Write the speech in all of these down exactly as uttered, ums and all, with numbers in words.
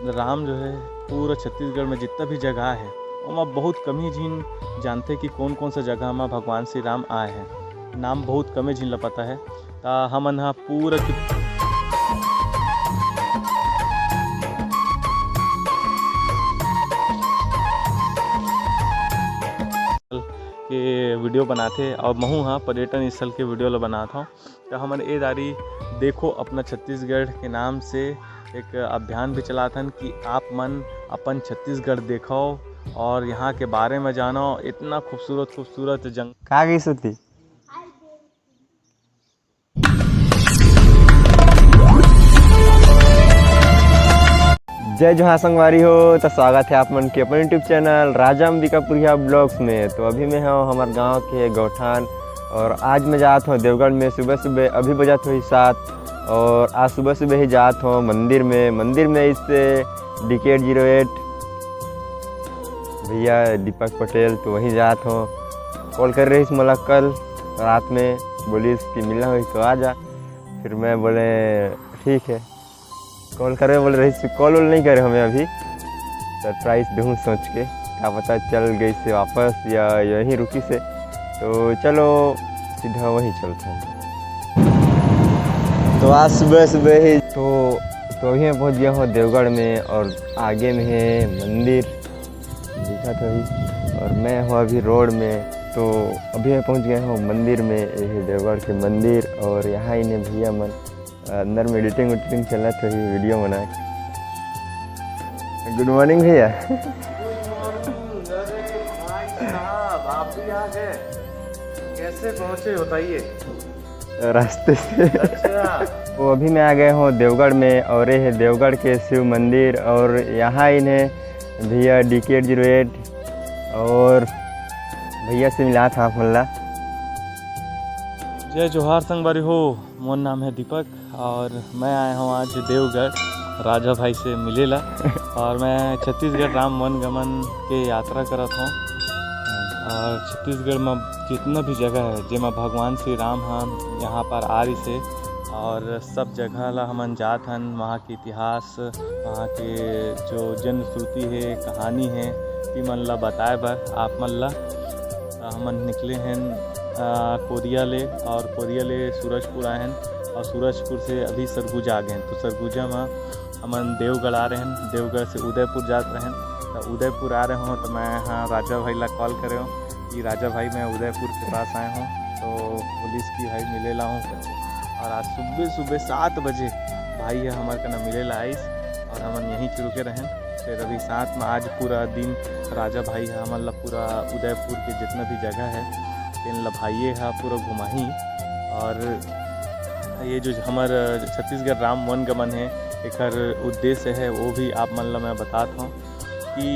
राम जो है, पूरा छत्तीसगढ़ में जितना भी जगह है, ओमा बहुत कम ही झिन जानथे कि कौन कौन सा जगह में भगवान श्री राम आए हैं। नाम बहुत कमे झिन ला पता है। ता हमन हा पूरा कि-, के वीडियो बनाथे और महू हा पर्यटन स्थल के वीडियो ला बनात हौं। तो हमन ए दारी देखो अपना छत्तीसगढ़ के नाम से एक अभियान भी चलाथन कि आप मन अपन छत्तीसगढ़ देखो और यहाँ के बारे में जानो। इतना खूबसूरत, खूबसूरत जंग- का गई सुती? जय जोहार संगवारी हो, तो स्वागत है आप मन के अपन YouTube चैनल राजा अंबिकापुरिया ब्लॉग्स में। तो अभी मैं हूँ हमारे गांव के गौठान और आज मैं जात हूँ देवगढ़ में। सुबह सुबह अभी बजत हुई सात और आज सुबह सुबह ही जात हूँ मंदिर में। मंदिर में इससे डी के एट जीरो एट भैया दीपक पटेल, तो वहीं जात हूँ। कॉल कर रही मोला कल रात में, बोलिस कि मिलना हुई तो आ जा। फिर मैं बोले ठीक है। कॉल करे बोले रही, कॉल वॉल नहीं करे हमें अभी, सरप्राइज दूँ सोच के, क्या पता चल गई से वापस या यहीं रुकी से। तो चलो सीधा वहीं चलते हैं। तो आज सुबह सुबह ही तो तो अभी मैं पहुंच गया हूँ देवगढ़ में और आगे में है मंदिर दिखा था अभी। और मैं हूँ अभी रोड में। तो अभी मैं पहुंच गया हूँ मंदिर में, ये है देवगढ़ के मंदिर और यहाँ इन्हें भैया मन अंदर में एडिटिंग उडिटिंग चलत होही, वीडियो बनाए। गुड मॉर्निंग भैया। गुड मॉर्निंग। अरे भाई साहब, आप भी आ गए, कैसे पहुंचे बताइए? रास्ते से। अच्छा। वो अभी मैं आ गए हूँ देवगढ़ में और ये है देवगढ़ के शिव मंदिर और यहाँ इन्हें भैया डी के एट जीरो एट और भैया से मिला था आप मन ला। जय जोहार संगवारी हो, मोर नाम है दीपक और मैं आया हूँ आज देवगढ़ राजा भाई से मिले ला। और मैं छत्तीसगढ़ राम वन गमन के यात्रा करत हूँ और छत्तीसगढ़ में जितना भी जगह है जेमा भगवान श्री राम ह यहाँ पर आ रही से और सब जगह ला हमन जात हन, वहाँ के इतिहास, वहाँ के जो जनश्रुति है, कहानी है, ती मन ला बताए बर आप मन ला। अ, हमन निकले हन, अ, कोरिया ले और कोरिया ले सूरजपुर आए हन और सूरजपुर से अभी सरगुजा आ गए हन। तो सरगुजा में हमन देवगढ़ आ रहे हन, देवगढ़ से उदयपुर जात रहे हन। तो उदयपुर आ रहे हो तो मैं हाँ राजा भाई ला कॉल करे हूँ कि राजा भाई मैं उदयपुर के पास आए हूँ, तो पुलिस की भाई मिले ला हूँ। और आज सुबह सुबह सात बजे भाई है हमारे कना मिले ला आइस और हमन यहीं के रुके रहेन। फिर अभी साथ में आज पूरा दिन राजा भाई ह हमन ला पूरा उदयपुर के जितना भी जगह है तेन ला भाइये ह पूरा घुमाही। और ये जो हमर छत्तीसगढ़ राम वन गमन है, एकर उद्देश्य है वो भी आप मन ला मैं बतात हूँ कि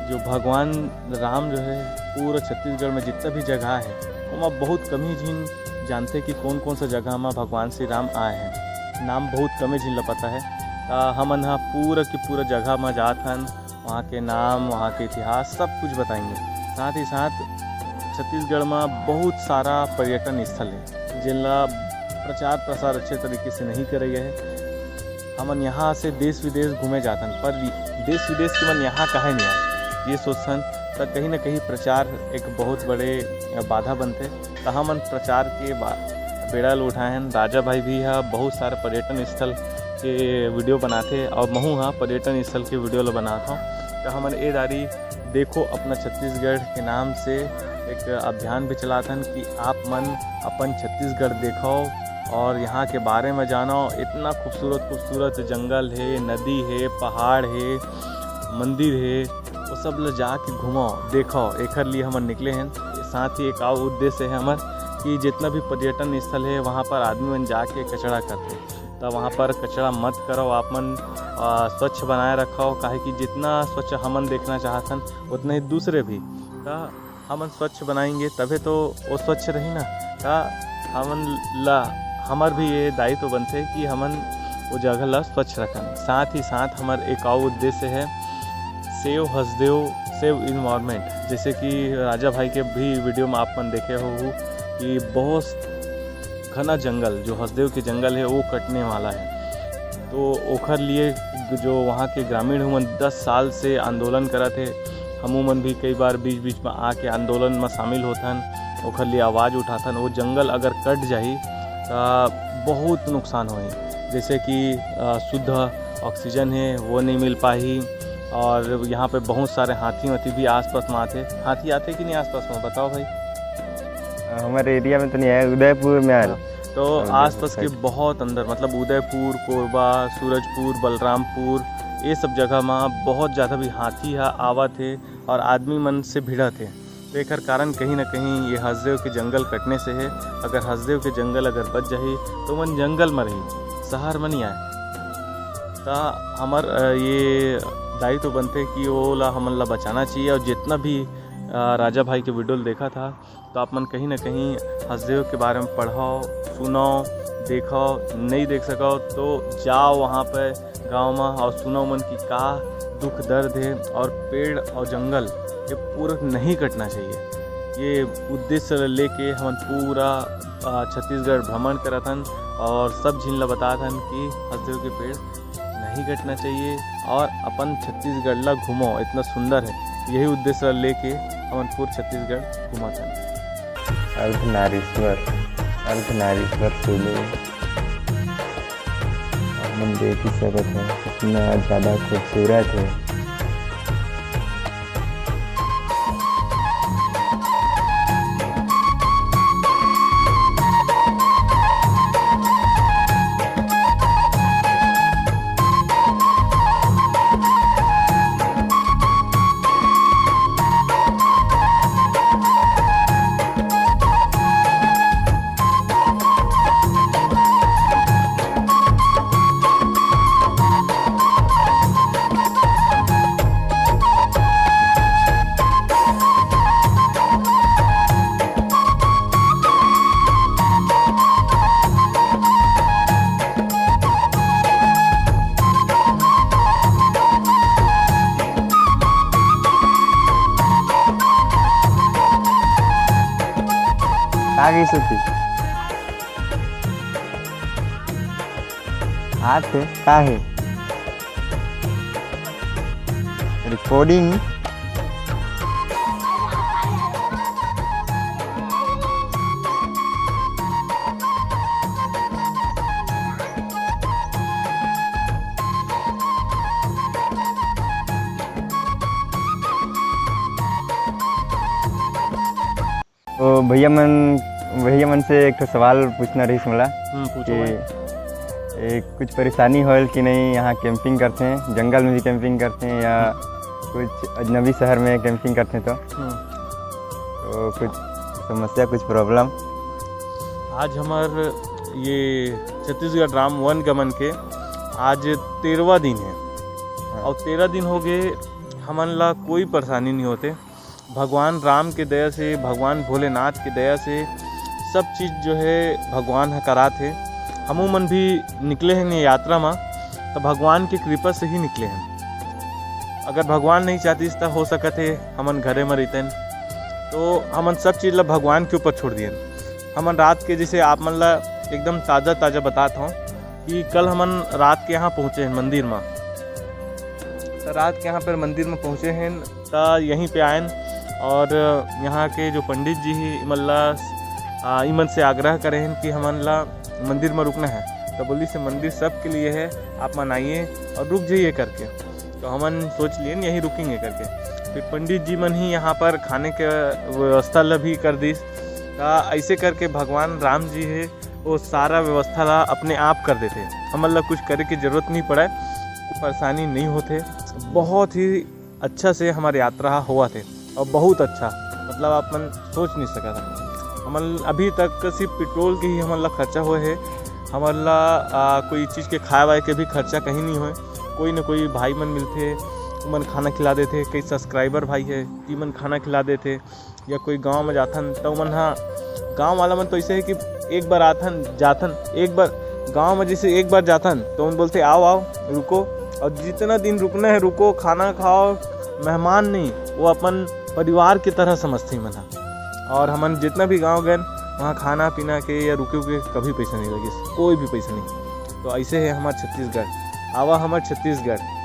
जो भगवान राम जो है पूरा छत्तीसगढ़ में जितना भी जगह है ओमा बहुत कम ही झिन जानते कि कौन कौन सा जगह में भगवान श्री राम आए हैं। नाम बहुत कमे झिन ला पता है। त हमन ह पूरा के पूरा जगह में जात हन, वहाँ के नाम, वहाँ के इतिहास सब कुछ बताएंगे। साथ ही साथ छत्तीसगढ़ में बहुत सारा पर्यटन स्थल है जिनला प्रचार प्रसार अच्छे तरीके से नहीं करे गए है। हमन यहाँ से देश विदेश घूमे जाथन, पर देश विदेश के मन यहाँ काहे नहीं आए, ये सोचथन। त कहीं ना कहीं प्रचार एक बहुत बड़े बाधा बनथे। त हमन प्रचार के बा-, बेड़ा ल उठाए हन। राजा भाई भी ह बहुत सारे पर्यटन स्थल के वीडियो बनाथे और महू ह पर्यटन स्थल के वीडियो ल बनात हौं। त हमन ए दारी देखो अपना छत्तीसगढ़ के नाम से एक अभियान भी चलाथन कि आप मन अपन छत्तीसगढ़ देखो और यहाँ के बारे में जानो। इतना खूबसूरत खूबसूरत जंगल है, नदी है, पहाड़ है, मंदिर है, वो सब ल जाके घूमो, देखो। एकर लिए हमन निकले हैं। साथ ही एक और उद्देश्य है हमर कि जितना भी पर्यटन स्थल है वहाँ पर आदमी मन जाके कचरा करते, तो वहाँ पर कचरा मत करो आप मन, आ, स्वच्छ बनाए रखो, काहे कि जितना स्वच्छ हमन देखना चाहथन उतना ही दूसरे भी। त हमन स्वच्छ बनाएंगे तभे तो वो स्वच्छ रही ना। त हमन ला, हमर भी ये दायित्व बनथे कि हमन वो जगह ला स्वच्छ रखन। साथ ही साथ हमर एक और उद्देश्य है सेव हसदेव, सेव इन्वायरमेंट। जैसे कि राजा भाई के भी वीडियो में आप मन देखे हो कि बहुत घना जंगल, जो हसदेव के जंगल है, वो कटने वाला है। तो ओखर लिए जो वहाँ के ग्रामीण हुमन दस साल से आंदोलन करत हे, हमू मन भी कई बार बीच-बीच में आके आंदोलन में शामिल होथन, ओखर लिए आवाज़ उठाथन। वो जंगल अगर कट जाही, त बहुत नुकसान होही। जैसे कि, अ, शुद्ध ऑक्सीजन हे, वो नहीं मिल पाही, और यहाँ पे बहुत सारे हाथी वाथी भी आसपास में आथे। हाथी आथे कि नहीं आसपास में, बताओ भाई। हमारे एरिया में तो नहीं आया, उदयपुर में आ रहा। हाँ, तो उदयपुर आसपास के side। बहुत अंदर, मतलब उदयपुर, कोरबा, सूरजपुर, बलरामपुर, ये सब जगह में बहुत ज़्यादा भी हाथी हा आवत हे और आदमी मन से भिड़त हे। तो एकर कारण कहीं ना कहीं ये हसदेव के जंगल कटने से हे। अगर हसदेव के जंगल अगर बच जाही, तो मन जंगल में रही, शहर में नहीं आए। त हमर, अ, ये दायित्व बनथे कि ओला, हमन ला बचाना चाहिए, और जितना भी, अ, राजा भाई के video ल देखत हा, तो आप मन कहीं ना कहीं हसदेव के बारे में पढ़व, सुनव, देखव। नहीं देख सकव तो जाव वहाँ पे गाँव में और सुनव मन की का दुख दर्द हे। और पेड़ और जंगल ये पूरा नहीं कटना चाहिए। ये उद्देश्य लेके हमन पूरा, अ, छत्तीसगढ़ भ्रमण करत हन और सब झिन ला बतात हन कि हसदेव के पेड़ नहीं कटना चाहिए और अपन छत्तीसगढ़ ला घूमो, इतना सुंदर है। यही उद्देश्य लेके हमन पूरा छत्तीसगढ़ घूमत हन। अर्धनारीश्वर, अर्धनारीश्वर शिवलिंग आप मन देख ही सकत हो, कितना ज़्यादा खूबसूरत है। का गई सुती? हाथ है, का है? Recording। तो भैया मन, भैया मन से एक ठो सवाल पूछना रहिस मोला हम्म, पूछो कि भाई। ए, कुछ परेशानी होल कि नहीं, यहाँ camping करते हैं, जंगल में भी camping करते हैं या कुछ अजनबी शहर में camping करते हैं तो? हम्म। तो कुछ समस्या, कुछ problem? आज हमर ये छत्तीसगढ़ राम वन गमन के आज तेरहवाँ दिन है। हाँ। और तेरह दिन हो गए, हमन ला कोई परेशानी नहीं होते। भगवान राम के दया से, भगवान भोलेनाथ के दया से सब चीज़ जो है भगवान ह करात हे। हमू मन भी निकले हैं ये यात्रा मा, तो भगवान के कृपा से ही निकले हैं। अगर भगवान नहीं चाहतीस तो हो सकत है हमन घरे में रहतेन। तो हमन सब चीज़ ला भगवान के ऊपर छोड़ दियन। हमन रात के, जैसे आप मन ला एकदम ताज़ा ताज़ा बतात हूँ कि कल हमन रात के यहाँ पहुँचे हैं मंदिर मा। तो रात के यहाँ पर मंदिर में पहुँचे हैं, त यहीं पे आयन और यहाँ के जो पंडित जी ही इमन ला, आ, इमन से आग्रह करे हैं कि हमन ला मंदिर में रुकना है। तो बोली से मंदिर सबके लिए है, आप मन आइए और रुक जाइए करके। तो हमन सोच लिए यहीं रुकेंगे करके। फिर पंडित जी मन ही यहाँ पर खाने के व्यवस्था ला भी कर दीस। त ऐसे करके भगवान राम जी है वो सारा व्यवस्था ला अपने आप कर देते, हमन ला कुछ करे के जरूरत नहीं पड़े, परेशानी नहीं होते। बहुत ही अच्छा से हमार यात्रा होवत हे और बहुत अच्छा, मतलब आप मन सोच नहीं सकत हे। हमन अभी तक सिर्फ पेट्रोल के ही हमन ला खर्चा होए हे, हमन ला, आ, कोई चीज़ के खाए वाए के भी खर्चा कहीं नहीं होए। कोई न कोई भाई मन मिलथे, उमन खाना खिला देथे, कई सब्सक्राइबर भाई है, तीमन खाना खिला देथे। या कोई गांव में जाथन, तो मन हा, गांव वाला मन तो ऐसे है कि एक बार आथन, जाथन, एक बार गांव में जैसे एक बार जाथन, तो मन बोलते, "आओ, आओ, रुको।" और जितना दिन रुकना है, रुको, खाना खाओ। मेहमान नहीं, वो अपन परिवार की तरह समझते मन हा। और हमन जितना भी गांव गए, वहाँ खाना पीना के या रुके उके कभी पैसा नहीं लगे, कोई भी पैसा नहीं। तो ऐसे है हमारा छत्तीसगढ़। आवा हमर छत्तीसगढ़।